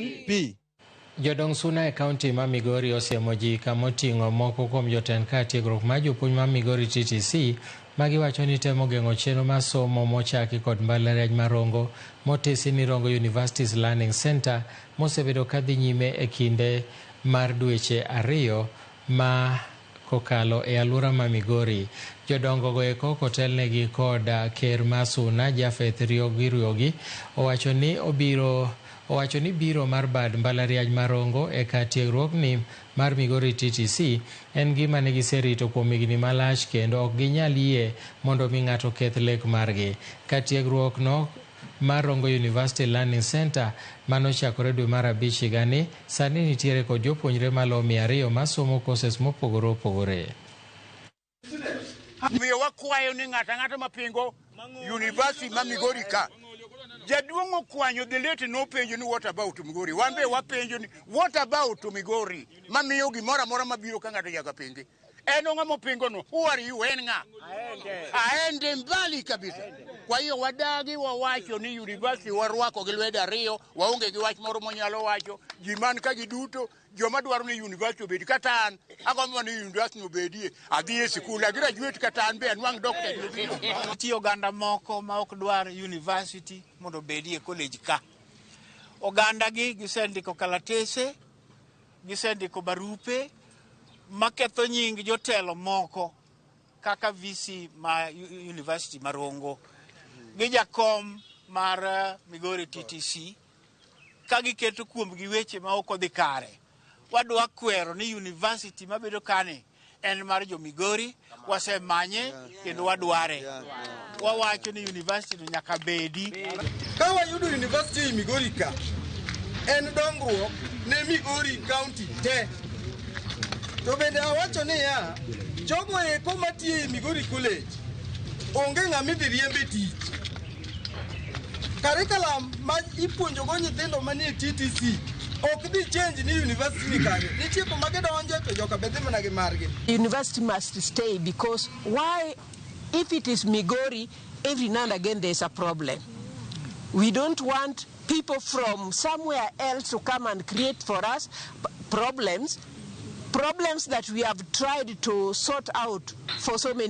P. Jodong Suna e kaunti ma Migori osiemo ji kamoting'o moko kuom jotend kar tiegruok mar jopuonj ma Migori TTC ma giwacho ni temo geng'o chenro mar somo mochaki kod mbalariany ma Rongo motisi ni Rongo Universities Learning Center mosebedo kadhi nyime e kinde mar dweche 2 ma kokalo e alwora ma Migori. Jodongo go eko kotelnegi kod ker ma Suna Japheth Riogi Riogi owacho ni biro mar bad mbalariany ma Rongo e kar tiegruokni mar Migori TTC en gima ne giserito kuom higni malach kendo ok ginyal yie mondo mi ng'ato keth lek margi. Kar tiegruok no mar Rongo University Learning Center manochakore dwe mar 5 higani sani nitiere kod jopuonjre maloyo 200 masomo courses mopogore opogore. Miyo wakwayo ni ng'ato ang'ata mapingo University ma Migori ka. Jaduong' okwanyo the late nopenjo ni what about Migori? Wan be wapenjo ni what about Migori? Mamiyo gimoro amora mabiro ka ng'ato nyaka pingi. En ng'ama opingo no? Who are you? En ng'a? Aende mbali kabisa. Kwa hiyo wadagi wawacho ni university warwako gi lwedo 2, waonge gi wach moro monyalo wacho. Ji man ka giduto joma dwaro ni university obedi kata an agombo ni university obedie, adhi e sikul a graduate kata an be anwang' doctor. Nitie oganda moko ma ok dwar university mondo obedie college ka. Oganda gi gisendiko kalatese, gisendiko barupe maketho nying jotelo moko kaka VC ma University ma Rongo gi jakom mar Migori TTC ka giketo kuomgi weche ma ok odhi kare. Wadwa kwero ni university mabedo kani en mar jo Migori, wasemanye kendo wadware. Wawacho ni university no nyaka bedi. Ka wayudo university ei Migori ka, en dongruok ne Migori County te. To bende awacho niya, jogo eko matiyo ei Migori College, onge ng'ama idhi riembe tich. Curriculum ma ipuonjogo nyithindo manie TTC ok dhi change ni university ni kanyo. Nitie kuma gidonje to joka be dhi mana gi margi. University must stay because why, if it is Migori, every now and again there's a problem. We don't want people from somewhere else to come and create for us problems that we have tried to sort out for so many